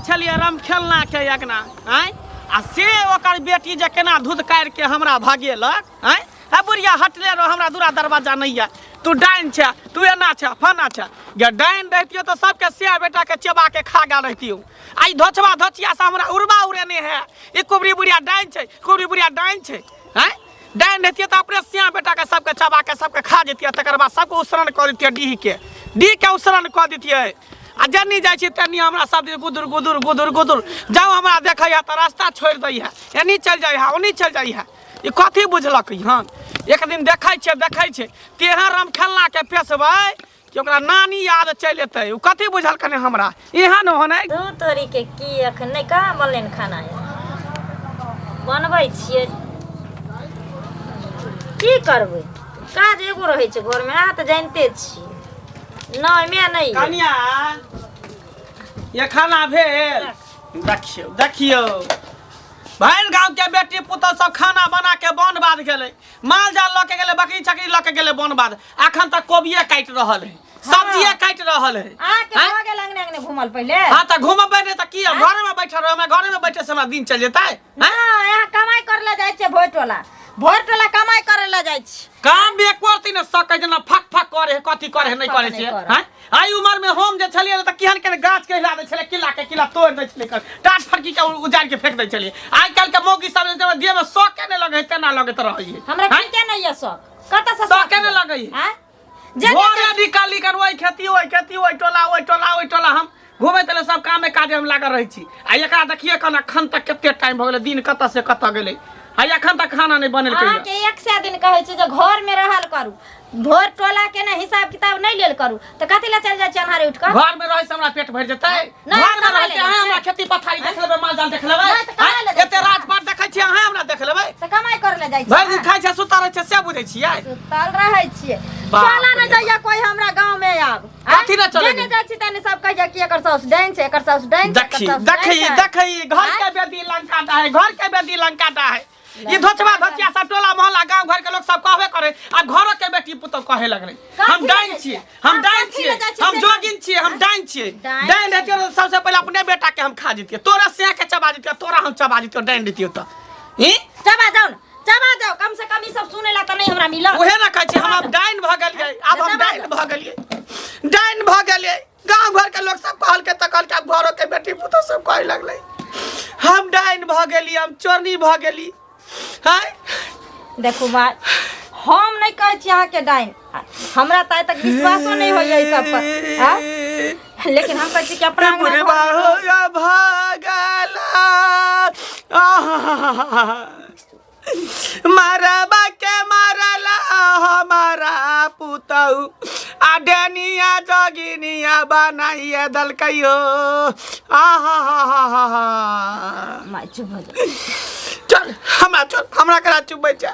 छलियै रमखेलना के अगना आँय आ से ओकर बेटी जे केना धुधकारि के हमरा भगेलक आँय हे बुढ़िया हटले रहो, हमरा दूरा दरवाजा नहीं है, तू डाइन छे, तू एना छे, फना छे। गे डाइन रहितियो तो सबके सिया बेटा के चबा के खा गेल रहितियो। आ ई धोचबा धोचिया से हमरा उड़बा उड़ेने है, ई कुबरी बुढ़िया डाइन छे, कुबरी बुढ़िया डाइन छे। आँय डाइन रहितियो तो अपने सिया बेटा के सबके चबा के सबके खा जतियै, तकर बाद सबके उसरन कऽ दितियै, डीह के डीह के उसरन कऽ दितियै। आ जन्नी जाइ छी तन्नी हमरा सब दिन गुदुर गुदुर गुदुर गुदुर जाउ, हमरा देखै है तऽ रास्ता छोड़ि दै है, एनी चलि जाइ है ओनी चलि जाइ है। ई कथी बुझलक हन? एक दिन देखै छियै, देखै छियै तेहन रमखेलना के पेशबै कि ओकरा नानी याद चलि एतै। ओ कथी बुझलकनि हमरा एहन ओहन है। दू तोरी के की अखन नहि कहाँ बनलै हन खाना, बनबै छियै की करबै, काज एगो रहै छै घरमे, अहाँ तऽ जानिते छियै। नहि मे नहि यऽ। कनिया ये खाना भेल? देखियौ देखियौ भरि गाँव के बेटी पुतोह सब खाना बना के बन बाध गेलै, माल जाल लऽ के गेलै, बकरी छकरी लऽ के गेलै बन बाध, अखन तक कोबिये काटि रहल है, सब्जिये काटि रहल है। अहाँके आँय? भऽ गेल अंगने अंगने घूमल पहिले। हाँ तऽ घूमबै नहि तऽ की, घरे में बैठल रहबै? हमरा घरे में बैठे से हमरा दिन चलि जेतै? आँय? नहि, अहाँ कमाइ करे लए जाइ छियै भोर टोला, भोर टोला कमाइ करे लए जाइ छी। काम भी एक करती ने सकै, जेना फक फक करे है, कथी करे है, नहि करे नहि छै। करे। आँय? आइ उमर में हम जे छलियै तऽ केहन केहन गाछ के हिला दै छलै, किला के किला तोड़ि दै छलै, टाट फड़की के उजाड़ि के फेंक दै छलियै। आइ काल्हि के मौगी सब जे देह में शौके नहि लगै है, तेना लगैत रहै है। हमरा आँय? ठीके नहि यऽ शौक, कतऽ से शौके नहि लगै है। आँय? जे भोरे निकाली कर ओहि खेती ओहि खेती ओहि टोला ओहि टोला ओहि टोला हम घुमैत रहे, सब कामे काजे हम लागल रहै छी। आ एकरा देखिए कन अखन तक कते टाइम भऽ गेलै, दिन कतऽ से कतऽ गेलै, आ एखन तक खाना नहि बनेलकै। अहाँके 100 दिन कहै छी जे घर में रहल करू, भोर टोला के ने हिसाब किताब नहीं लेल करू, तऽ कथी लए चलि जाइ छी अन्हारे उठि कऽ? घर में रहै से हमरा पेट भरि जेतै? नहि, घर में कमाइ रहै से लए अहाँ जाइ हमरा छै। खेती पथारी देख लेबै, माल जाल देख लेबै? नहि, तऽ कमाइ लए जाइ एते छै। राजपाट देखै छियै अहाँ, हमरा देख लेबै? तऽ कमाइ करे लए जाइ छी। भरि दिन खाइ छै सुतल रहै छै से बुझै छियै? सुतल रहै छियै। बाप चलऽ रे ने जाइया कोई हमरा गाँव में आब। कथी ने चलै? जेने जाइ छी तने सब कहैया कि एकर साउस डाइन छै, एकर साउस डाइन छै, एकर देखी साउस देखी डाइन छै। देखी, घर के बेदी लंका है, घर के बेदी लंका है। ई धोचबा धोचिया सब टोला मोहल्ला गांव घर के लोग सब कहबे करे, आ घरो के बेटी पुतोह कहे लगले कथी हम लए डाइन जाइ छियै, छियै? हम हम डाइन कथी छियै, लए जाइ छियै हम से? जोगिन छियै, हम डाइन छियै। डाइन डाइन रहतियै तऽ सबसे पहिले अपने बेटा के हम खा जैतियै, तोरा सिया के चबा जैतियै, तोरा हम चबा जैतियै डाइन रहतियै तऽ। ई चबा जाउ ने, चबा जाउ, कम से कम ई सब सुनै ला तऽ नहि हमरा मिलत। उहे ने कहै छी, हम आब डाइन भऽ गेलियै, आब हम चबा डाइन जाउ। भऽ गेलियै, डाइन भऽ गेलियै। गांव घर के लोग सब कहलकै तऽ कहलकै, आब घरो के बेटी पुतोह सब कहे लगलै हम डाइन भऽ गेली, हम चोरनी भऽ गेली। हाय देखू माय, हम नहि कहै छी अहाँके डाइन, हमरा तऽ आइ तक विश्वासो नहि होइया ई सब पर, आँय? लेकिन हम कहै छी कि अपना अंगना बुढ़बा घरमे हो या भगला मरबा के मरला हमारा पुतहु आ डनिया जोगिनिया बनाइए दलकैयो। आहा हा हा हा हा। माय चुप भऽ जाउ। चल हमरा, चल हमरा करा चुपबै छै,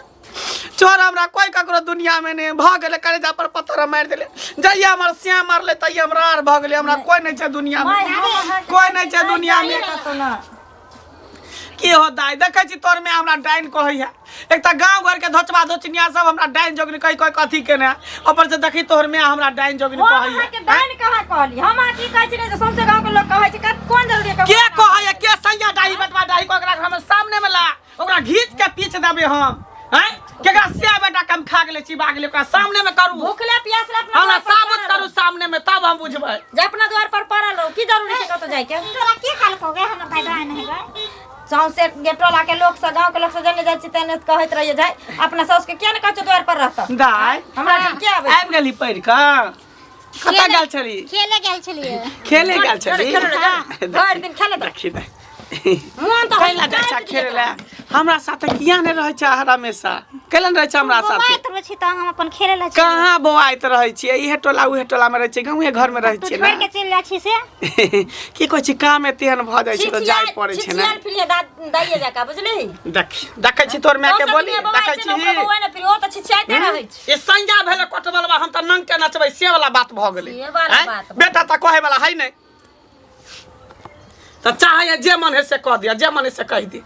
छोड़ हमरा, कोई ककरो दुनिया में नहीं भऽ गेलै। कलेजा पर पत्थर मारि देले, जहिया हमर श्याम मारले तहिया हमरा आर भऽ गेलै। हमरा कोई नहीं छै दुनिया में, माय, हम अहाँके कोई नहीं छै दुनिया में। कतौ ना। की हो दाइ, देखै छी तोर में हमरा डाइन कहैया। एक तऽ गाँव घर के धोचबा धोचनिया सब हमरा डाइन जोगिन कहि कहि कथी केने है, ऊपर से देखी तोहर में हमरा डाइन जोगिन हम कहैया। अहाँके डाइन कहाँ कहली? हम अहाँ की कहै छी ने जे सौंसे गाँव के लोक कहै छै, कोन जरूरी है? के कहैया? के सैया डाही बटवा डाही कह ओकरा हम सामने में ला, ओकरा घीच के पीछ देबै हम। हैं केकरा सिया बेटा कम खा गेलै, चिबा गेलै, ओकरा सामने में करू, भूखले प्यासले अपना हमरा द्वार पर साबुत पड़ल करू रहू। सामने में, तब हम बुझबै। जे अपना द्वार पर पड़ल रहू, की जरूरी छै कतौ जाइके? तोरा के कहलकौ गे हमर भाई डाइन है गे? सौंसे गेटोला के लोक सब, गाँव के लोक सब जने जाइ छी तेने कहैत रहिए जाय अपना साउस के किया ने कहै छौ द्वार पर रहत? दाइ हमरा ठाम के आबै? आबि गेली पढ़ि कऽ? कतऽ गेल छली? खेले गेल छलियै। खेले गेल छली? भरि दिन खेले। देखी दाइ, मोन तऽ कैला जाइ छै खेले लए? हमरा साथे किया नहि रहै छै हमेशा? कैला नहि रहै छै हमरा साथे? बौआइत रहै छी तऽ हम अपन खेले लए चलि। कहाँ बौआइत रहै छियै? इहे टोला उहे टोला मे रहै छियै, गाँवे घर मे रहै तू छियै छोड़ि के ने। चलि जाइ छी से। की कहै छी, काम एते एहन भऽ जाइ छै तऽ जाय पड़ै छै ने। छिछियाल फिरिए दाइए जकाँ, बुझलिही? देख, देखै छी तोर माय के बोली देखै छी? बौआ ने फिर ओ तऽ छिछियाइते रहै छै। ई संज्ञा भेलै कोटबलवा, हम तऽ नंगटे नचबै से वाला बात भऽ गेलै। से वाला आँय? बात। बेटा तऽ कहै वाला है नहि, तऽ चाहैया जे मन है से कह दिया, जे मन है से कहि दी।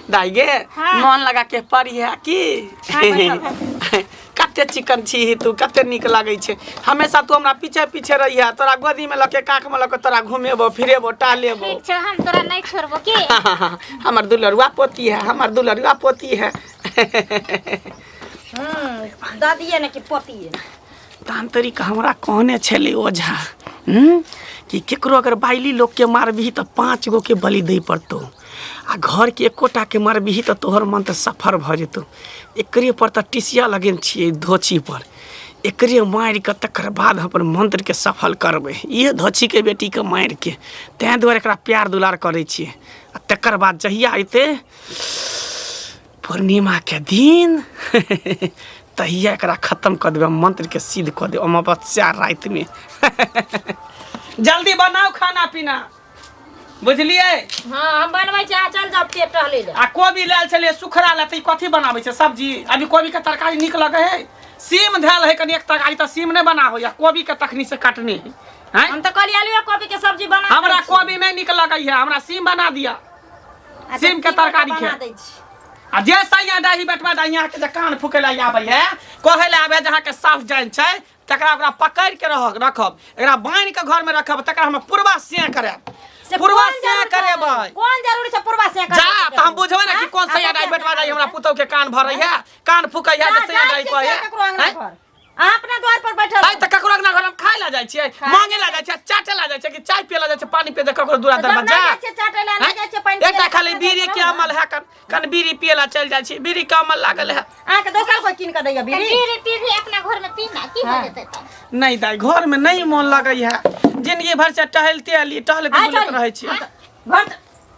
दाइ गे, हाँ। मन लगा के पढ़िया की हाँ, बैठल। कते कते चिकन छी तू, कते नीक लगै छै। हमेशा तू हमरा पीछे पीछे रहिया, तोरा गोदीमे लऽ के काखमे लऽ के तोरा घुमेबो फिरेबो टहलेबो। ठीक छौ, हम तोरा नहीं छोड़बो की। हमर दुलरुआ पोती है, हमर दुलरुआ पोती है। दादिए ने कि पोतिए। तांत्रिक हमरा कहने छलै ओझा कि केकरो अगर बाइली लोकके मारबिही तऽ 5 गो के बलि दै पड़तौ, आ घरके एकोटा के मारबिही तऽ तोहर मन तऽ सफर भऽ जेतौ। एकरे पर तऽ टिसिया लगेने छियै धोछी पर, एकरे मारि कऽ तकर बाद हम अपन मंत्रके सफल करबै, इहे धोछीके बेटीके मारिके। ताहि दुआरे एकरा प्यार दुलार करै छियै। आ तकर बाद जहिया अयतै पूर्णिमाके दिन तहिया एकरा खत्म कऽ देबै, मंत्रके सिद्ध कऽ देबै अमावस्या रातिमे। जल्दी बनाउ खाना पीना, बुझलियै? हाँ हम बनबै छी, अहाँ चल जाउ पेट टहलै लए। आ कोबी लायल छलियै सुखड़ा लए, तऽ ई कथी बनाबै छै सब्जी? अभी कोबीके तरकारी नीक लगै है? सीम धयल है कनि एक तरकारी, तऽ सीम नहि बना होइया, कोबीके तखनी से काटने है। आँय? हम तऽ कहलियै आलूए कोबी के सब्जी बना हमरा दै छी। कोबी नहि नीक लगै है, हमरा सीम बना दिअ। अच्छा, सीम के सीम तरकारी बना खे। दै छी। आ जे सैया डाही बेटवा डाही अहाँके जे कान फूकै लए आबै है, कहै लए आबै है जे अहाँके साफ जान छै, तकरा ओकरा पकड़ि के रह रखब, एकरा बान्हि के घर में रखब, तकरा हम पूर्वा से करायब। से पूर्वा कोन से जरूरी छै? करेबै। कोन जरूरी छै पूर्वा से जा तऽ हम बुझबै ने कि कोन सैया डाही बेटवा डाही हमरा पुतहु के कान भरै है, कान फूकै है जे सैया डाही कहै है। ककरो अंगना आँय? घर अहाँ अपना द्वार पर बैठल आइ तऽ ककरो अंगना घर हम खाय ला जाइ छियै, मांगे ला जाइ छियै, चाटे ला जाइ छियै कि चाय पिए ला जाइ छियै, पानी पिए ककरो दुरा जब दरवाजा नहि जाइ छियै चाटे ला, नहि जाइ छियै पानि पिए एकटा ला, खाली ककरो बीड़ी घर के पर अमल है, कन कन बीड़ी पिए ला चलि जाइ छी, बीड़ी के अमल लागल है। अहाँके दोसर कोई कीन कऽ दैया बीड़ी? बीड़ी पीबी अपना घर में पीना की हो जेतै तऽ? नहीं दाई, घर में नहीं मोन लगै है, जिंदगी भर से टहलते अली टहलते आइ बुलैत चल। रहै छी। घर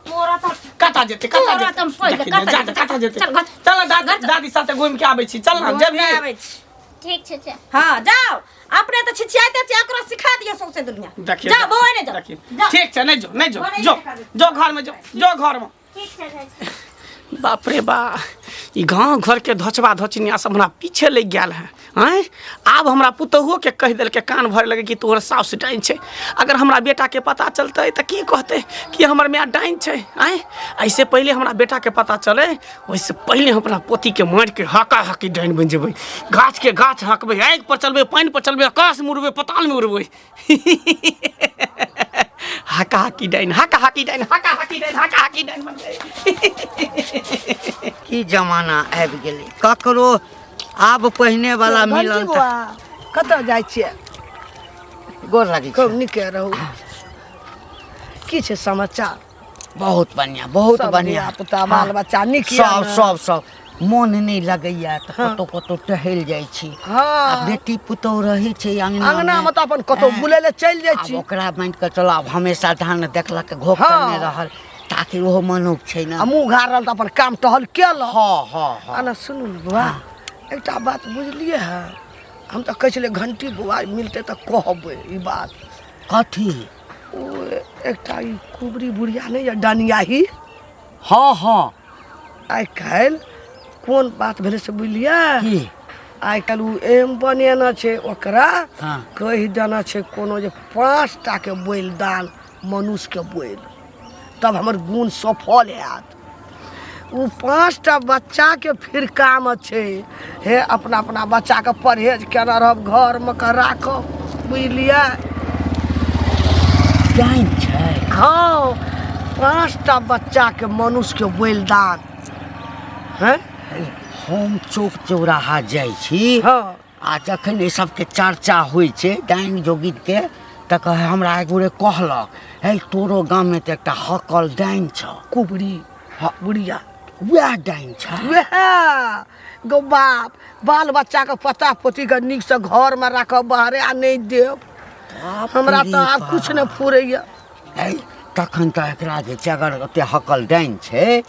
तोरा तऽ कतऽ जेतै, कतऽ तोरा जेतै? तऽ हम पहिले देखी, कतऽ जा, जेतै? कतऽ जेतै? चल, घर चल दादी, दादी साथे घूमि के आबै छी, चल ना घूमि जेबही? कऽ आबै छी। ठीक छै चल। हाँ जाओ, अपने तऽ छिछियाइते छियै, एकरो सिखा दियौ सौंसे दुनिया। देखिए जाओ बौआ ने जाओ। देखिए जाओ। ठीक छै, नहीं जो, नहीं जो, बौआ नहीं जो सिखा दे। जो घर में जो, जो घर में। ठीक छै जाइ छी। बाप रे बा, ई गाँव घरके धोचबा धोचनिया सब हमरा पीछे लागि गेल है। आँय, आब हमरा पुतोहुओके कहि देलकै, कान भरे लगे कि तोहर साउस डाइन छै। अगर हमरा बेटाके पता चलतै तऽ की कहतै कि हमर माय डाइन छै? आँय, एहिसँ पहिले हमरा बेटाके पता चलै, ओहिसँ पहिले हम अपना पोतीके मारिके हका हकी डाइन बनि जेबै, गाछके गाछ हकबै, आगि पर चलबै, पानि पर चलबै, आकाशमे उड़बै, पतालमे उड़बै। हाका हाकी डाइन, हाका हाकी डाइन, हाका हाकी डाइन, हाका हाकी डाइन बन गए। की जमाना आबि गेलै, ककरो आब पहिने वाला घंटी मिलन तऽ- बौआ कतऽ जाइ छियै? गोर लागै खूब छी। नीके रहू। की छै समाचार? बहुत बढ़िया, बहुत सब बढ़िया। धिया-पुता, बाल हाँ। बच्चा नीक यऽ सब ने? सब सब मोन नहि लगैया तऽ हाँ। कतौ कतौ टहल जाइ छी। हाँ। आ बेटी पुतोह रहै छै अंगना अंगना मे तऽ अपन कतौ हाँ। बुलै लए चलि जाइ आब छी। ओकरा मानि कऽ चलऽ, आब हमेशा धान देखलक घोप हाँ। करने रहल, ताकि ओहो मनुख छै ने। आ मुँह घारल तऽ अपन काम टहल केलक। हाँ हाँ हाँ। आ ने सुनू ने बौआ, एकटा बात बुझलियै हँ? हम तऽ कहै छलियै घंटी बौआ मिलतै तऽ कहबै ई बात। कथी? ओ एकटा ई कुबरी बुढ़िया नहि यऽ डनियाही? हाँ हाँ। आइ काल्हि कोन बात भेलै से बुझलियै? की? आइ काल्हि ओ एम बनेने छै, ओकरा हाँ। कहि देने छै कोनो जे 5 टाके बलिदान मनुष्यके बलि, तब हमर गुण सफल हैत। ओ 5टा बच्चाके फिरकामे छै, हे अपना अपना बच्चाके परहेज केना रहब, घरमे कऽ राखब, बुझलियै? डाइन छै? हाँ, 5टा बच्चाके मनुष्यके बलिदान। हैं? हम चौक चौराहा जाइ छी। हाँ। आ जखन एहि सबके चर्चा होइ छै डाइन जोगिनके, तऽ कहै हमरा एक गोरे कहलक, हे तोरो गाममे तऽ एकटा हकल डाइन छौ। कुबरी हाँ। बुढ़िया। वएह डाइन छै? वएह गौ बाप, बाल बच्चाके पोता पोतीके नीकसँ घरमे राखब, बाहरे आ नहि देब। हमरा तऽ आब किछु नहि फुरैया। है तखन तऽ एकरा जे छै, अगर ओते हकल डाइन छै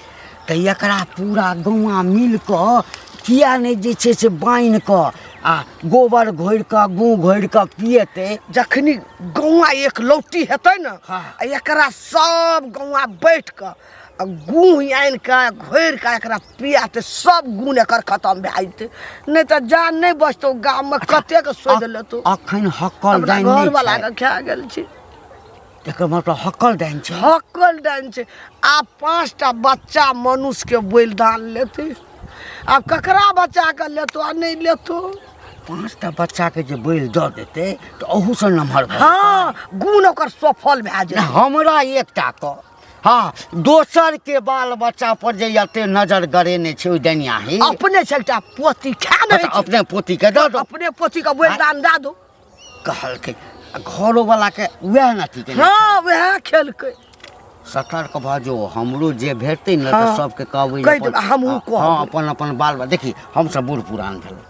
तऽ एकरा पूरा गौआँ मिल कऽ किया नहि जे छै से बान्हि कऽ आ गोबर घोरि कऽ गूँ घोरि कऽ पिएतै। जखनी गौआँ एक लौटी हेतै ने, हाँ। आ एकरा सब गौआँ बैठ कऽ आ गूँ आनि कऽ घोरि कऽ एकरा पियातै, सब गुण एकर खतम भए जेतै। नहि तऽ जान नहि बचतौ गाममे, कतेक शोधि लेतौ। अखन हकल हमरा डाइन नहि घरवला छै। के खा गेल छी। एकर मतलब हकल डाइन छै? हकल डाइन छै। आब 5टा बच्चा मनुष्यके बलिदान लेतै, आब ककरा बच्चा के लेतो आ नहि लेतो? 5टा बच्चाके जे बैल दऽ देतै तऽ अहूसँ नमहर भऽ जेतै। हँ, गुण ओकर सफल भए नहि, जेतै। हमरा एकटा कऽ, हँ, दोसर के बाल बच्चा पर जे एते नजर गड़ेने छै ओहि डनियाही। अपने छै एकटा पोती खा हँ, नहि तऽ छै। अपने पोती के दऽ दो। अपने पोती के बलिदान दए दो। कहलकै आ घरो वाला के वएह ने अथी केने। हँ, वएह खेलकै। सतर्क भऽ जो, हमरो जे भेटतै ने तऽ हँ। सबके कहबै जे कहि अपन- देबै, हमहूँ हँ, कहबै। हँ, अपन अपन बाल बच्चा देखी, हमसब बूढ़ पुरान भेलहुँ,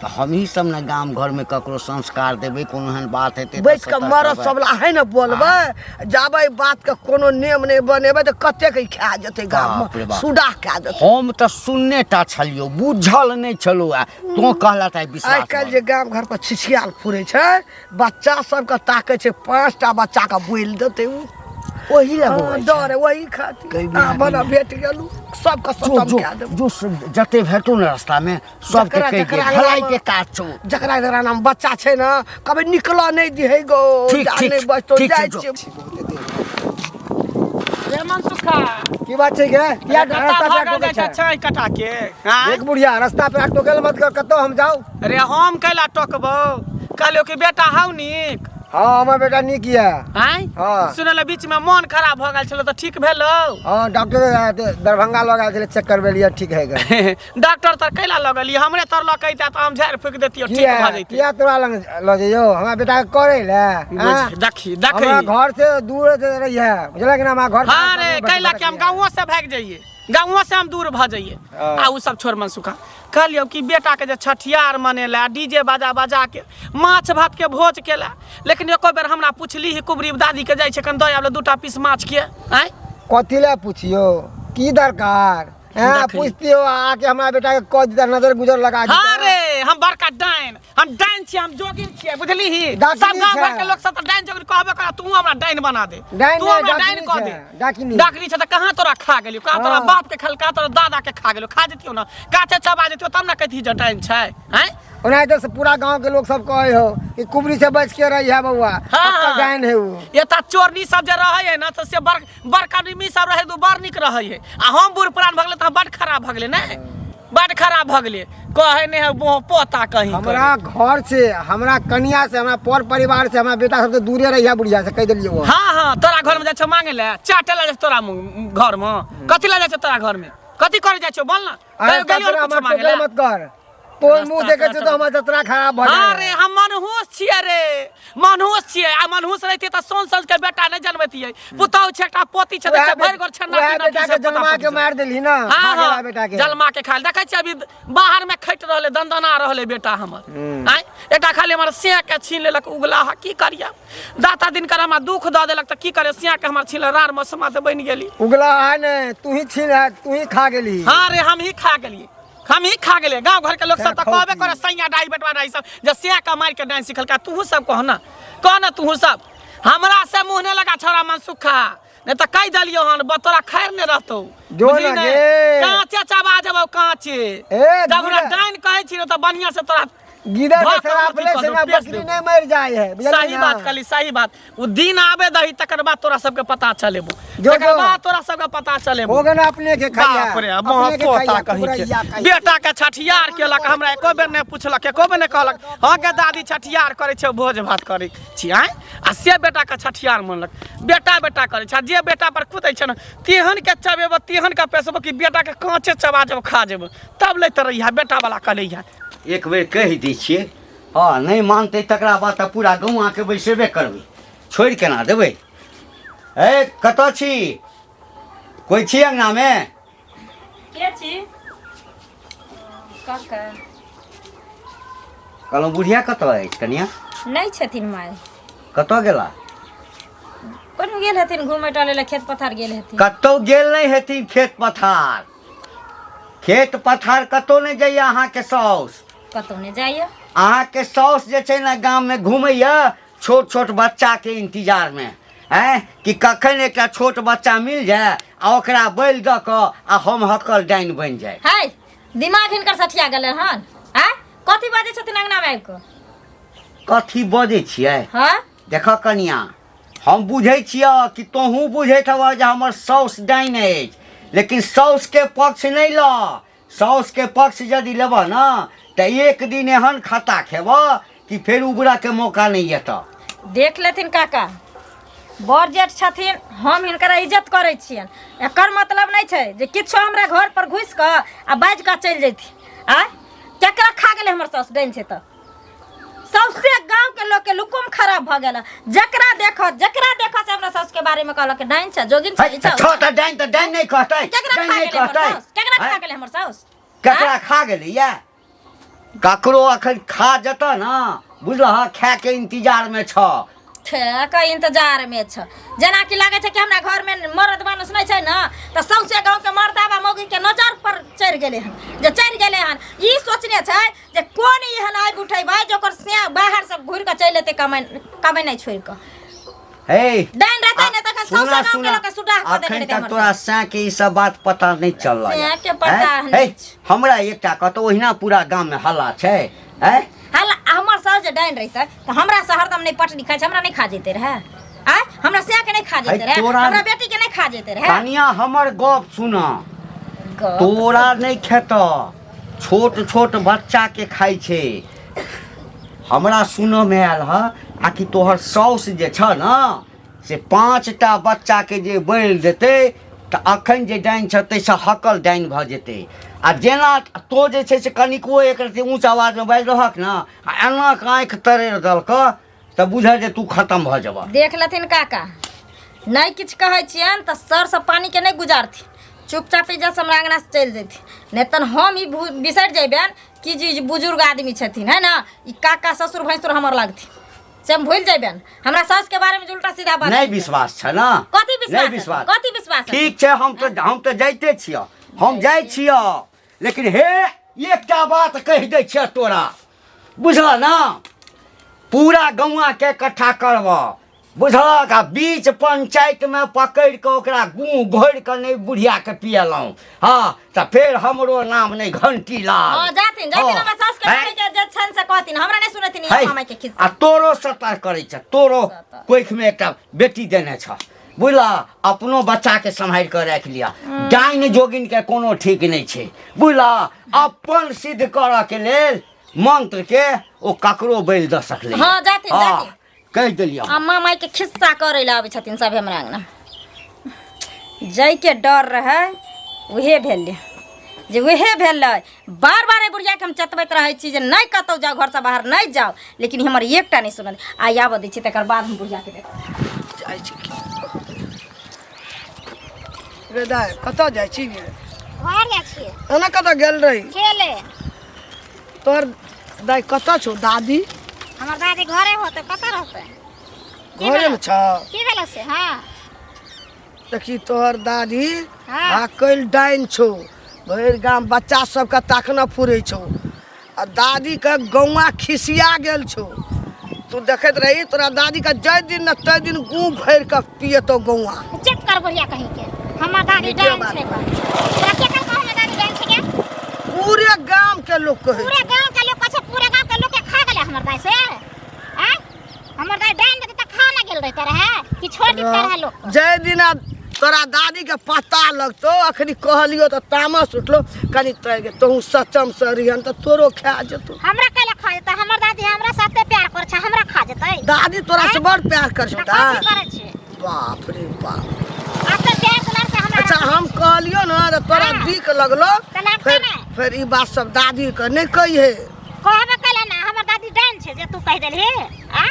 तऽ हमही सब ने गाम घरमे ककरो संस्कार देबै, कोनो एहन बात हेतै तऽ बैठ कऽ सतर्क मरद रहबै। सब ला है ने बोलबै, जाबै बात के कोनो नियम नहि बनेबै तऽ कतेक ई खा जेतै गाम बाप रे मे, बाप। सुडा खा जेतै। हम तऽ सुनने टा छलियौ, बुझल नहि छलौ, आ तोँ कहला तऽ आइ विश्वास आइ काल्हि जे गाम घर पर छिछियाल फुरै छै, बच्चा सबके ताकै छै, 5टा बच्चा के बोलि देतै उ। ओही लए हँ, बौआइ छै। डर वही खातिर। कई बिना आ, बना कई भेट गेलू सबके जो सतम जो कए देबौ। जो जते भेटौ ने रास्तामे सबके जकरा- कहि दे, जकरा भलाई अङ्गनामे- के काज छौ। जकरा जकरा नाम बच्चा छै ने, कभी निकलऽ नहि दिहे गो। ठीक, जा ठीक, नहि बचतो। ठीक छै, जाइ जो। छियै। रे मनसुखा। की बात छै गे? किया कत्ता रास्ता पे भागल टोकै जाइ छै? छै कटा के, आँय? एक बुढ़िया रास्ता पे टोकेल मत कर, कतौ हम जाउ। रे हम कैला टोकबौ? कहलियौ कि बेटा हौ नीक? हाँ, हमर बेटा नीक यऽ। आँय? हाँ। सुनल बीच में मन खराब भऽ गेल छलै तऽ ठीक भेलौ? हाँ, डॉक्टर दरभंगा लऽ गेल छलै, चेक करबेलियै, ठीक है गेल। डॉक्टर तर कैला लऽ गेलियै? हमरे तर लऽ के अइतै तऽ हम झाड़ि फूकि देतियौ, ठीक किया भऽ जैतै। किया तोरा लग लऽ जइयौ हमरा बेटा के करै लए? आँय? देखी देखी। हमरा घर से दूर रहिए, बुझलक ना? हमरा घर हाँ रे, कैला कि हम गाँवो से भागि जइयै, गाँवो से हम दूर भऽ जइयै। हाँ। आ उ सब छोड़ मनसुखा, कहलियौ कि बेटाके जे छठियार मनेला, डीजे बाजा बाजा के माछ भात के भोज केला, लेकिन एको बेर हमरा पुछली ही कुबरी दादी के जाइ छै कन दऽ आबले दूटा पीस माछ के? आँय? कथी लए पुछियौ? की दरकार? हैं? देखी। पूछतियो आके हमरा बेटा के कह दिता, नजर गुजर लगा दिता। हाँ रे, हम बड़का डाइन, हम डाइन छियै, हम जोगिन छियै, बुझली ही? डाकिनी सब गाँव घर छै। के लोग सब तऽ डाइन जोगिन कहबे करा। तू हमरा डाइन बना दे। डाइन तू नहि, हमरा डाइन डाकिनी कह छै, दे। डाकिनी। डाकिनी छै तऽ कहाँ तोरा खा गेलियौ? कहाँ तोरा हाँ। बाप के खल, कहाँ तोरा दादा के खा गेलियौ? खा जतियौ ने, काचे चबा जतियौ तब ने कहती जे डाइन छै। आँय? ओनाहिते से पूरा गांव के लोग सब कहे हो कि कुबरी से बच के रही है बउआ। हाँ। पक्का डाइन है वो। एतऽ चोरनी सब जे रहै है ने, तऽ से बड़ बड़का आदमी सब रहै तऽ बड़ नीक रहै है, आ हम बूढ़ पुरान भऽ गेलै तऽ हम बड़ खराब भऽ गेलै ने, बड़ खराब भऽ गेलै। कहै नहि है पोता कहीं हमरा घर से, हमरा कनिया से, हमरा पर परिवार से, हमरा बेटा सब से दूरे रही है बुढ़िया से, कह देलियै वो। हाँ हाँ, तोरा घर में जाइ छौ मांगे ले, चाटे ला जाइ छौ तोरा घर में? कथी ला जाइ छौ तोरा घर में? कथी करे जाइ छौ, बोल ना? अरे कहियो गेलियौ तोरा कुछो हमरा मांगे टोकल ला? मत कर। तोर मुंह रास्ता देखे पे छौ तऽ हमर जतरा खराब भऽ हाँ जाए। रे, हम मनहूस छियै रे, मनहूस छियै। आ मनहूस रहितियै तऽ सोन सज के बेटा नहि जनमैतियै। पुतहु छै, एकटा पोती छै, देखै भरि गोर छै। वएह नाती नाती बेटा के सब पोता जन्मा पोती के सब। मारि देलही ना? हाँ खा गेला हाँ, बेटा के। जलमा के खाल देखै छियै, अभी बाहर में खटि रहलै, दनदना रहलै बेटा हमर। आँय, एकटा खाली हमर सिया के छीन लेलक उगला। की करियै दाता दिनकर, हमरा दुख दऽ देलक तऽ की करे? सिया के हमर छीन रार मसमा तऽ बनि गेली। उगला है ने, तू ही छीन है, तू ही खा गेली। हाँ रे, हम ही खा गेलियै, हम ही खा गेलियै। गाँव घर के लोग सब तऽ कहबे करे, सैया डाई बेटवा डाई सब जे सिया के मारि के डाइन सिखलका। तूहू सब कह ना, कह ना तूहू सब। हमरा से मुँह नहि लगा छौड़ा मनसुखा, नहीं तऽ कहि देलियौ हन, तोरा खैर नहि रहतौ। जो बुझली ना ने? गे। काँचे चबा जेबौ काँचे। ए, जब हमरा गिरा- डाइन कहै छी ने तऽ बढ़िआँ से तोरा गिदड़ धऽ के कऽ शराब अथी ले कऽ से देबौ, ना पेश बकरी देबौ। नहीं मर जाए है, बुझलियै सही ना? बात कहली, सही बात। ओ दिन आबे दही, तकर बाद तोरा सबके पता चलेबो। जो तकर जो। बाद तोरा सबके पता चलेबो। हो गए ना अपने के खाइया। बाप रे, अपने के पोता खाइया, कहीं के। कुबरैया खाइया। बेटा के छठियार केलक, हमरा एको बेर नहि पुछलक, एको बेर नहि कहलक, हँ के दादी छठियार करै छै, भोज भात करै छी। आँय, आ से बेटा के छठियार मनलक, बेटा बेटा करै छै। आ जे बेटा पर कुदै छै ने, तेहन के चबेबो, तेहन के पेसबो कि बेटा के काँचे चबा जेबो, खा जेबो, तब लैत रहिहा बेटा वाला कलैहा। एक बेर कहि दै छियै, हँ, नहि मानतै तकरा बाद तऽ पूरा गौआँके बैसेबे करबै, छोड़ि केना देबै? ए, कतऽ छी? कोइ छी अङ्गनामे? के छी काका? कहलहुँ बुढ़िया कतऽ अछि कनिया? नहि छथिन माय। कतऽ गेला? कोनो गेल हेथिन घूमे टहले लए, खेत पथार गेल हेथिन। कतौ गेल नहि हेथिन खेत पथार। खेत पथार कतौ नहि जाइए अहाँके साउस। कतौ नहि जाइए? अहाँके साउस जे छै ने, गाममे घुमैए छोट छोट बच्चाके इंतजारमे, आँय, कि कखन एकटा छोट बच्चा मिल जाय आ ओकरा बलि दऽ कऽ आ हम हकल डाइन बनि जाय। हाय, दिमाग हिनकर सठिया गेलै हन। आँय, कथी बाजै छथिन अंगनामे आबि कऽ? कथी बजै छियै? हँ। देख कनिया, हम बुझै छियह कि तोहूँ बुझैत हबह जे हमर साउस डाइन अछि, लेकिन साउसके पक्ष नहि लऽ। साउस के पक्ष यदि लेबह ना तऽ एक दिन एहन खता खेबह कि फेर उबरऽ के मौका नहि एतऽ। देख लेथिन काका, बड़ जेठ छथिन, हम हिनकर इज्जत करै छियनि। एकर मतलब नहि छै जे किछो हमरा घर पर घुसि कऽ आ बाजि कऽ चलि जैथिन। आँय, केकरा खा गेलै हमर साउस डाइन छै तऽ? सौंसे गांव के लोग के लुकुम खराब भ गेल। जकरा देखो जकरा देखो से हमरा साउस के बारे में कहलक डाइन छै, जोगिन छै, ई छै। छौ तऽ डाइन, तऽ डाइन नहि कहतै? केकरा डाइन खा नहि गेलै हमर कहतै? साउस? केकरा खा आँय? गेलै हमर साउस? ककरा खा गेलै या? ककरो अखन खा जेतऽ ने, बुझलह, खायके इंतजारमे छह। के इंतजार में छ, जेना कि लागै छै कि हमरा घर में मर्द मानुस नहीं छै ना, तऽ सौंसे गांव के मर्दाबा मौगी के नजर पर चढ़ि गेलै हन, जे चढ़ि गेलै हन। ई सोचने छै जे कोन एहन आबि उठेबै जे ओकर से बाहर से घुरि कऽ चलि एतै, कमाइ कमेनाइ छोड़ि कऽ। हे, डाइन रहतै ने तखन सुना सौंसे गांव के सुना लोक के सुडाह कऽ देने अखन रहतै तक हमर। तोरा सैं के ई सब बात पता नहीं चलल। सैं के पता नहि छै। हमरा एकटा कतौ ओहिना पूरा गाम में हल्ला छै, हैं? हल्ला। हमर साउस जे डाइन रहितै तऽ हमरा से हरदम नहि पटनी खाइ छै, हमरा नहि खा जैते रहए। आय, हमरा सैं के नहि खा जैते है, रहए? हमरा बेटी के नहि खा जैते रहए? कनिया, हमर गप सुन। गप। तोरा नहीं खेत, छोट छोट बच्चा के खाइ छै। हमरा सुनऽ में आयल ह आ कि तोहर साउस जे छ न से 5टा बच्चा के जे बलि देतै तऽ अखन जे डाइन छ ताहिसँ हकल डाइन भऽ जेतै। आ जेना तो जे छै से कनिको एक रत्ती ऊँच आवाजमे बाजि रहक ने आ एना कऽ आँखि तरेर देलकऽ तऽ बुझऽ जे तू खतम भऽ जेबह। देख लेथिन काका, नहि किछु कहै छियनि तऽ सरसँ पानिके नहि गुजारथिन। चुपचाप इज्जत से हमरा अङ्गनासँ चलि जैथिन, नहि तऽ हम ई बिसरि जैबनि कि जे ई बुजुर्ग आदमी छथिन है ने, ई काका ससुर भैंसुर हमर लगथिन, से हम भूलि जैबनि। हमरा सासके बारेमे जे उल्टा सीधा बात नहि कहितनि। विश्वास छ ने? कथी विश्वास नहि है? विश्वास? कथी विश्वास है? ठीक छै, हम तऽ जाइते छियह, हम जाइ छियह, लेकिन हे, एकटा बात कहि दै छियह तोरा, बुझलह ने? पूरा गौआके इकट्ठा करबह, बुझलक? आ बीच पंचायतमे पकड़ि कऽ ओकरा गुँ घोरि कऽ नहि बुढ़ियाके पियलहुँ हँ तऽ फेर हमरो नाम नहि घंटी लाल। हँ, जाथिन जाथिन। हँ। हमरा सास के हैं? बारे के जे छनि से कहथिन, हमरा नहि सुनेथिन ई है, मामा के खिस्सा। आ तोरो सतर्क करै छ, तोरो सतर्क। कोखिमे एकटा बेटी देने छ, बुझलह? अपनो बच्चाके सम्हारि कऽ राखि लिअ। डाइन जोगिनके कोनो ठीक नहि छै, बुझलह? अपन सिद्ध करऽके लेल मंत्रके ओ ककरो बलि दऽ सकलै। हँ, जाथिन, हँ, जाथिन। कहि देलियै। अम्मा माई के खिस्सा करै लए आबै छथिन सब हमरा अङ्गना। जाइके डर रहै उहे भेलै जे उहे भेलै। बार बार एहि बुढ़ियाके हम चतबैत रहै छी जे नहि कतहु जाउ, घरसँ बाहर नहि जाउ, लेकिन हमर एकटा नहि सुनल। आइ आबऽ दै छी, तकर बाद हम बुढ़ियाके देखब। जाइ छी की रे दाइ, कतऽ जाइ छी गे? घर जाइ छियै। एना कतऽ गेल रही? खेले। तोहर दाइ कतऽ छौ, दादी? हमर दादी घरे होतै, कतऽ रहतै? की घरेमे छौ? की भेलै से? हँ। देखी, तोहर दादी हाँ। हाकल डाइन छौ, भरि गाम बच्चा सबके ताकना फुरै छौ आ दादीके गौआ खिसिया गेल छौ। तू देखैत रही, तोरा दादीके जाहि दिन ने ताहि दिन गूँ भरि कऽ पियतौ गौआ। चुप कर बुढ़िया कहीं के, हमर दादी नीके डाइन बात। छै। तोरा के कहलकौ हमर दादी डाइन छै के? पूरे गाम के लोग कहै पूरे गांव के लोग कहै छै? पूरे गांव के लोग के खा गेलै हमर दाई से? आँय, हमर दाई डाइन रहतै तऽ खा ना गेल रहते रहे कि छोड़ दिते रहे लोग के? जाहि दिना तोरा दादीके पता लगतौ, अखनी कहलियो तऽ तामस उठलो कनि, तोहू सचम से रहिहन तऽ तोरो खा जेतौ। हमरा कैला खा जेतै? हमर दादी हमरा साथे प्यार करै छै, हमरा खा जेतै? दादी तोरा से बड़ प्यार कर छौ? तऽ कथी करै छै? बाप रे बाप। अते प्यार दुलार से हमरा। अच्छा, हम कहलियो ने तऽ तोरा हाँ। दिक लगलो। तऽ लगतै फेर ने। फेर ई बात सब दादी के नहि कहिहे। कहबे कैला ना हमर दादी डाइन छै जे तू कहि देलही। आ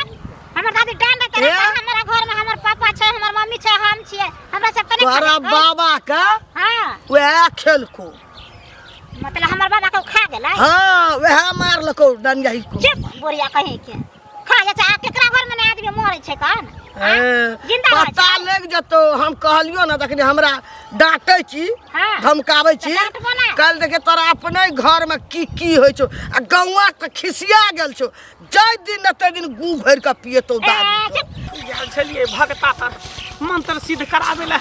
हमर दादी डाइन रहतै ए? तऽ हमरा घर में हमर पापा छै, हमर मम्मी छै, हम छियै, हमरा सब के नहि खा तोरा जेतै? बाबा के हाँ। वएह खेलको। मतलब हमर बाबा के उ खा गेलै? हाँ, वएह मारलको डनियाही को। चुप बुढ़िया कहीं के, खा जाइ छै। आ केकरा घर में ने आदमी मरै छै कन? ए, जिंदा रहै पता छै? लागि जेतौ। हम कहलियो ने तखनी हमरा डाँटै छी, हाँ। धमकाबै छी। तऽ डाँटबो ने। काल्हि देखे तोरा अपने घर में की की होइ छौ आ गौआ के खिसिया गेल छौ, जाहि दिन ने ताहि दिन गू भरि कऽ पियतौ ए, दादी। चुप। गेल छलियै भगता तर मंत्र सिद्ध कराबै लए,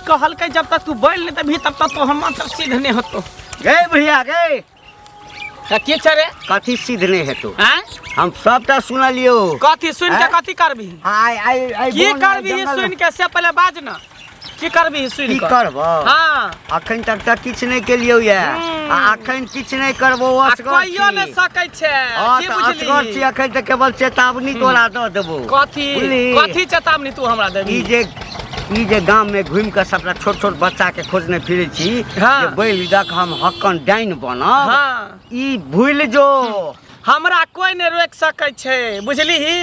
कहलकै जब तक तू बोल नहि देबही तब तक तोहर मंत्र सिद्ध नहि होतो। गे भैया गे। तऽ की छै रे? कथी सिद्ध नहि हेतौ? आँय? हम सबटा सुनलियौ। कथी सुनि के? आँय? कथी करबही? आइ आइ आइ की बन करबही जंगल सुनि के से पहिले बाज न। की करबी सुनि की कऽ करबो? हाँ। अखन तक तऽ किछु नहि केलियौ ये आ अखन किछु नहि करबो। आ असगर कहियो छी। नहि सकै छै। हँ की तऽ असगर बुझली? छी अखन तऽ, केवल चेतावनी तोरा दऽ देबो। कथी? बुझली? कथी चेतावनी तू हमरा देबी? ई जे गाम में घुमि कऽ सबटा छोट छोट बच्चा के खोजने फिरै छी जे बैल दक हम हक्कन डाइन बनब, ई भूलि जो। हमरा कोई नहि रोकि सकै छै, बुझलीही?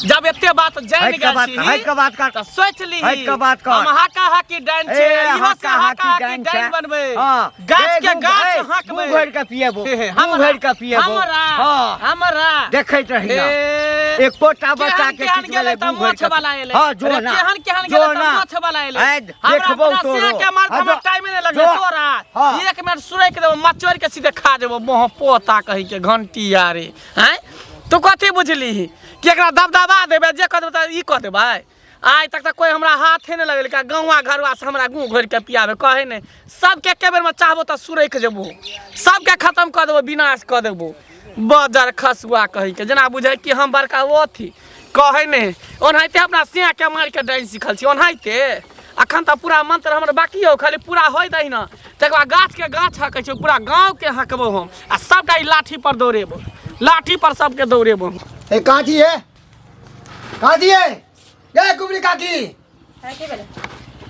जब एते बात जानि हटि कऽ गेल बात छी कर, हटि कऽ बात कर। तऽ सोचि लीही। हटि कऽ बात कर। हम हाका हाकी डाइन छै, ए, इहो से हाका हाका हाकी हाकी डाइन डाइन छै। बनबै। हाँ। गाछ ए, के गाछ हकबै। मुँह भरि कऽ पियेबो। हे, हे, मुँह हमरा भरि कऽ पियेबो। हमरा हाँ। हमरा देखैत रही ना। ए, एकोटा बच्चा केहन के केहन किछु गेलै भेलै तऽ मुँह भरि मोछ कऽ वाला एलै। हाँ, जो अरे ना। केहन केहन जो गेलै तऽ ना। मोछ वाला एलै। आइ हमरा देखबौ अपना तोरो। सिया के मारत हाँ, हमरा जो। टाइमे नहि लगलै। जो। तोरा हाँ। एक मिनट सुरैक देबो, मचोरि के सीधे खा जेबो। मोह पोता कही के घंटी आरे हैं। तू कथी बुझलीही कि एकरा दबदबा देबै, जे कऽ देबै तऽ ई कऽ देबै? आइ तक तऽ कोइ हमरा हाथे नहि लगेलकै। गौआ घरुआ से हमरा गुँ घोरि के पियाबे कहै नहि। सबके एके बेरमे चाहबो तऽ सुरैक जेबो, सबके खतम कऽ देबो, विनाश कऽ देबो। बजर खसुआ कही के, जेना बुझै कि हम बड़का ओ अथी कहै नहि। ओनाहिते अपना सियाके मारि के डाइन सीखल छी ओनाहिते। अखन तऽ पूरा मंत्र हमर बाकी हो, खाली पूरा होइ दही ने, तकर बाद गाछके गाछ हकै छै, पूरा गाँवके हकबो हम आ सबटा ई लाठी पर दौड़ेबो, लाठी पर सबके दौड़ेबो हम। ए काची है, काची है ये कुबरी काकी। है, की भेलै?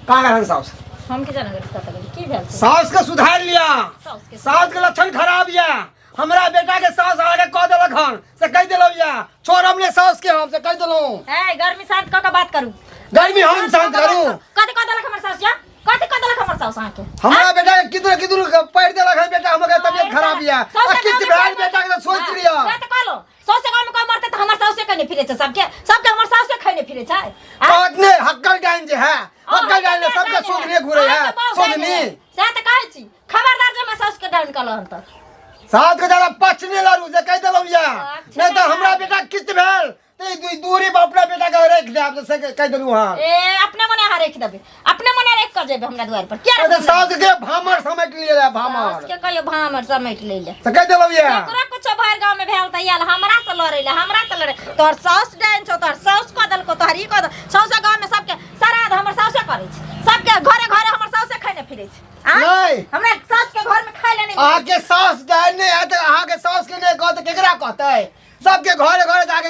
कहाँ गए साउस? हम की जाने कतऽ गेलै, की भेल छै? साउस के सुधार लिया। साउस के? साउस के लक्षण खराब या। हमरा बेटा के साउस अहाँके कह देलक हन से कहि देलहुँ या छोड़ हमने साउस के, हम से कहि देलहुँ। ए, गर्मी शांत कऽ के बात करू। गर्मी हम शांत करू? कथी कऽ देलक हमर साउस या? कथी कऽ देलक हमर साउस अहाँके? हमरा बेटा के किदुर किदुर पढ़ देलक हन, बेटा हमर तबियत खराब या आ किछु भेल बेटा के तऽ सोचि लिअ। से तऽ कहलो, सौसे गाँव में कोई मरते तऽ हमर साउसे कने फिरे छै, सबके सबके हमर साउसे खैने फिरे छै। आँय? कहत ने हक्कल डाइन जे है, हक्कल डाइन सबके सोधने घुरे है। सोधनी सएह तऽ कहै छी, खबरदार जे हमर साउस के डाउन कलहन तऽ साथ के ज्यादा पचने लड़ू जे कहि देलहुँ या। अच्छा। नहीं तऽ हमरा बेटा किछु भेल तऽ ई दूरी पर अपना बेटा के राखि देब तऽ से कहि देलहुँ हँ। ए, अपने मने अहाँ राखि देबै, अपने मने राखि कऽ जेबै हमरा दुआरि पर किया तऽ राखि देबै? साउस के भामर समेट लिए साउस भामर के कहियो भामर समेट लै ले। से कहि देलहुँ या। केकरो कुछो भरि गाँव में भेल तऽ आयल हमरा से लड़ै ले, हमरा से लड़ै। तोहर साउस डाइन छौ, तोहर साउस कऽ देलकौ, तोहर ई कऽ देल। सौंसे गाँव में सबके श्राद्ध हमर साउसे करै छै, सबके घरे घरे हमर साउसे खैने फिरै छै। आँय? नहि। हमरा साउस के घर में खाय ले नहि मिलै। अहाँके साउस डाइन नहि है तऽ अहाँके साउस के नहि कहत तऽ केकरा कहतै? सबके घरे घरे जाके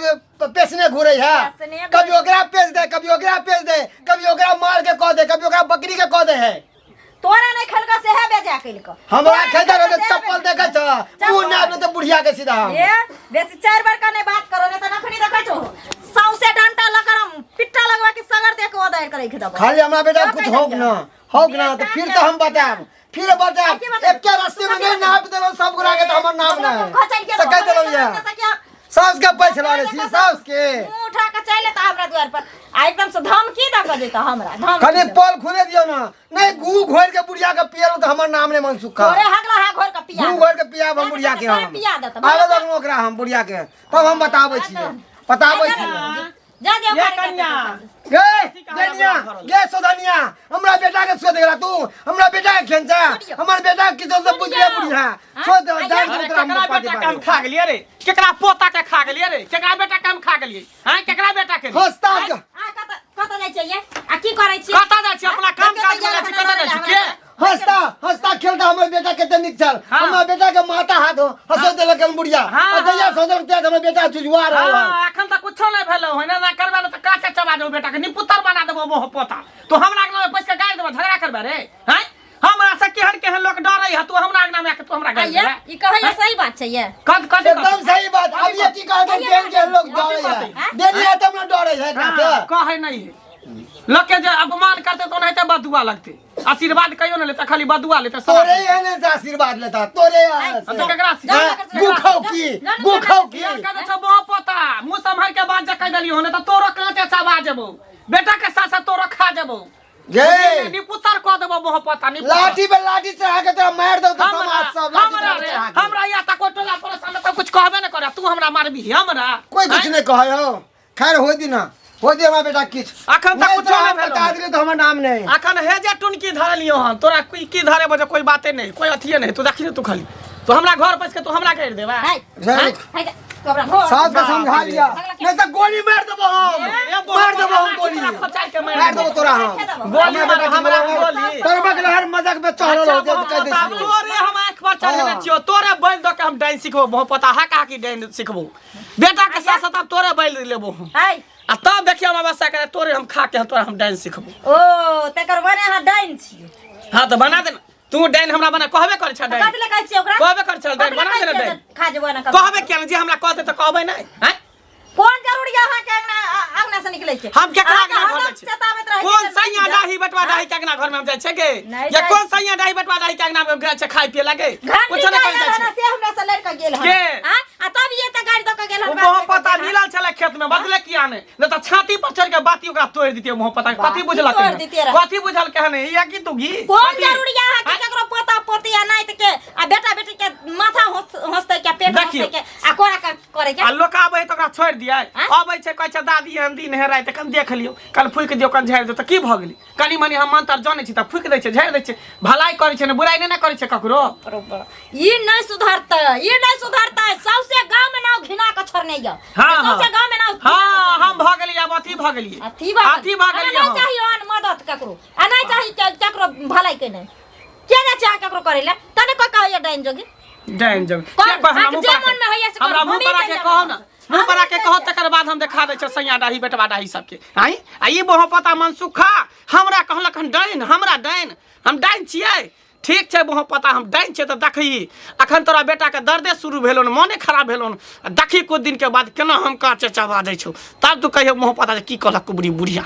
पेशने घूरे है। पेशने घूरे। कभी ओकरा पेश दे, कभी ओकरा पेश दे, कभी ओकरा मार के कह दे, कभी ओकरा बकरी के कह दे है। तोरा नहि खेलकौ सेहे बेजा केलकौ। हमरा तोरा खेलता नहि रहते खेलकौ चप्पल सेहे देखै छ मुँह नाप लेते बुढ़िया के सीधा हम। ए, बेसी चारि बार का नहीं बात करो, नहीं तो नखनी देखै छौ सौंसे डंटा लकर हम पिट्टा लगवा के सगर दे के ओदार करे के देबो। खाली हमरा बेटा क्या कुछ कहि होक देलियै? ना होक ना तऽ बेटा फिर के- तऽ हम बतायब, फिर बतायब। की बतायब? एके रस्सी में नहीं नाप देलहुँ सब गोरा के तऽ हमर नाम हमरा नहि खचल के से कहि देलहुँ या। साउस के पैसा लऽ छी साउस के। मुंह उठा के चलि एतऽ हमरा दुआर पर आ एकदम से धमकी दऽ के जेतऽ हमरा धमकी कनि दऽ। पल खुले दियौ ना, नहीं गू घोर के बुढ़िया के पियलहुँ तऽ हमर नाम नहीं मनसुखा। तोरे हगला हा घोर के पिया गू घोर के पियाब हम बुढ़िया के। हम पिया देतऽ। आबे दगनो ओकरा हम बुढ़िया के, तब हम बताबै छियै, बताबै छियै। जा जा। ये कन्या। गे देनिया, गे सोधनिया, हमरा बेटा के सोध गेला तू, हमरा बेटा के खेनचा, हमर बेटा के किछो से बुझले बुढ़िया सोध जान अरे के तोरा केकरा हम पार्टी बेटा के हम खा गेलियै रे? केकरा पोता के खा गेलियै रे? केकरा बेटा के हम खा गेलियै हैं? केकरा बेटा के? हंसता आ कतऽ कतऽ जाइ छियै आ की करै छियै? कतऽ जाइ छियै? अपना काम काज में जाइ छी। कतऽ जाइ छी के? हंसता हंसता खेलता हमर बेटा कते नीक छल। हाँ। हमरा बेटा के माथा हाथ हंसो देलक हन बुढ़िया। हाँ, आ जहिया हाँ। सोचल तिया हमर बेटा झुझुआ रहल हन। हाँ, एखन तऽ कुछो नहि भेलौ हन। एना करबै ने तऽ काचे चबा देबौ बेटा के, निपुत्तर बना देबौ मोह पोता। तू हमरा अंगना में पैस के गारि देबौ, झगड़ा करबै रे हैं? हमरा से केहन केहन लोक डरै है, तू हमरा अंगना में आके तू हमरा गारि ये देबै? ई कहैया सही बात छै ये। कद कद एकदम सही बात। अब ये की कहत केहन केहन लोग डरे है, हाँ? देनिया तब ना डरे है एकरा से। कहै नहीं है, लोग के जे अपमान करते तो ओनाहिते बदुआ लगते, आशीर्वाद कहियो नहीं लेता, खाली बदुआ लेते साला। तोरे एहने से आशीर्वाद लेता, तोरे एहने से। तो केकरा से? हाँ, गु खाओ की, गु खाओ की। यार कह दे छौ मोह पोता, मुँह सम्हार के बात जे कह देलियो हन, तऽ तोरो कांचे चबा जेबौ, बेटा के साथ साथ तोरो खा जेबौ। गे निपुतर कह देबौ मोह पोता, निपुतर। लाठी पे लाठी चढ़ा के तोरा मार दौ तो हमरा समाज सब लाठी हमरा पे रे चढ़ा के। हमरा या तक टोला पड़ोस में तो कुछ कहबे न करे, तू हमरा मारबी हमरा? कोई कुछ नहीं कहे हो। खैर हो दी ना, हो दी हमरा बेटा किछ। अखन तक नहीं कुछो तो नहीं हम भेलौ। बता दिली तो हमर नाम नहीं। अखन हे जे टुनकी धरलियो हन, तोरा कोई की धरे बजे कोई बाते नहीं, कोई अथिये नहीं। तू देखी ने, तू खाली तू हमरा घर पैस के तू हमरा गारि देबा? हाय। रुक। हाय। तोरा घर सास के समझा लिया, नहीं तो गोली मार देबो हम, मार देबो हम गोली, मार देबो तोरा हम। गोली मार हमरा गोली। तोर बगल हर मजाक में चढ़ल हो जे कह दे। अच्छा, तोरे हम आँख पर चढ़ेने छियौ, तोरे बैल दऽ के हम डाइन सिखबो। बहुत पता हाका हाकी डाइन सिखबो बेटा के साथ साथ। तोरे बैल लेबो हम आइ आ तब देखियो हम अवस्था करे तोरे हम खा के तोरा हम डाइन सिखबो। ओ तकर बने अहाँ डाइन छी? हाँ तऽ बना दे ना तू डाइन हमरा, बना कहबे करै छ डाइन। कथी ले कहै छियै ओकरा? कहबे करै छल डाइन, कथी ले बना दे ना कहै छियै डाइन। जे खा जेबो ना? कहबे किया ने जे हमरा कहते तऽ कहबै नहि हैं? कोन जरूरी है अहाँके अंगना अंगना से निकलै के? हम केकरा अहाँके अंगना घर हरदम जाइ छी? चेताबैत रहै कोन छी जे सैया नहि डाही बटवा डाही के अंगना घर में हम जाइ छै गे? नहि या जाइ कोन छी। सैया डाही बटवा डाही के अंगना में हम जाइ छै खाय पिए लगे? घंटी कुछो नहि का करै जाइ आयल हन छै। से हमरा से लड़ि कऽ गेल हन के? आँय? आ तब ये तऽ गाड़ि दऽ कऽ गेल हन। ओ मोह पता मिलल छलै खेत में, बदले किया नहि? नहि तऽ छाती पर चढ़ के बाती ओकरा तोड़ि दितियै। मोह पता कथी बुझलक तोड़ि हन? दितियै रहे। कथी बुझल हन या की तू घी कोन कथी? जरूरी है अहाँके आँय? केकरो पोता पोती आ नाइत के आ बेटा बेटी के माथा हंसतै के, पेट देखियौ। हंसतै के आ कोरा के करे के? आ लोक आबै है तऽ ओकरा छोड़ि दियै? आँय? अबै छै, कहै छै दादी एहन दिन है राति, कनि देख लियौ, कनि फूकि दियौ, कनि झाड़ि दियौ। तऽ की भऽ गेलै? कनि मनि हम मंत्र जनै छी तऽ फूकि दै छै, झाड़ि दै छै। भलाई करै छै ने, बुराइ नहि ने करै छै ककरो। ई नहि सुधरतै, ई नहि सुधरतै। सौंसे गाँव में नाव घिना के छोड़ने यऽ। हाँ। सौंसे गाँव में नाव। हाँ, हम भऽ गेलियै आब, अथी भऽ गेलियै। अथी भऽ अथी भऽ गेलियै नहि हम। चाही ओहन मदद ककरो आ नहि चाही केकरो भलाई के। नहि के जाइ छै अहाँ ककरो करै लए? तने कोइ कहैया डाइन जोगी। डाइन जोगी कर, के कह? हमरा अहाँके मुँह जे पर मोनमे होइए से करू, हमरा मुँह हमही पर आके चलि जायब। कहू ना, मुँह पर हमही आके चलि कहू, जायब। तकर बाद हम देखा दै छियै सैया डाही बेटवा डाही सबके। आँय, आ ई बोहो पता मनसुखा हमरा कहलक हन डाइन, हमरा डाइन। हम डाइन छियै? ठीक छै बोहो पता, हम डाइन छियै तऽ देखही। अखन तोरा बेटाके दर्दे शुरू भेलौ ने, मोने खराब भेलौ ने, आ देखही कुछ दिनके बाद केना हम काँचे चबा दै छौ। तब तू कहियो मोह पता जे की कहलक कुबरी बुढ़िया।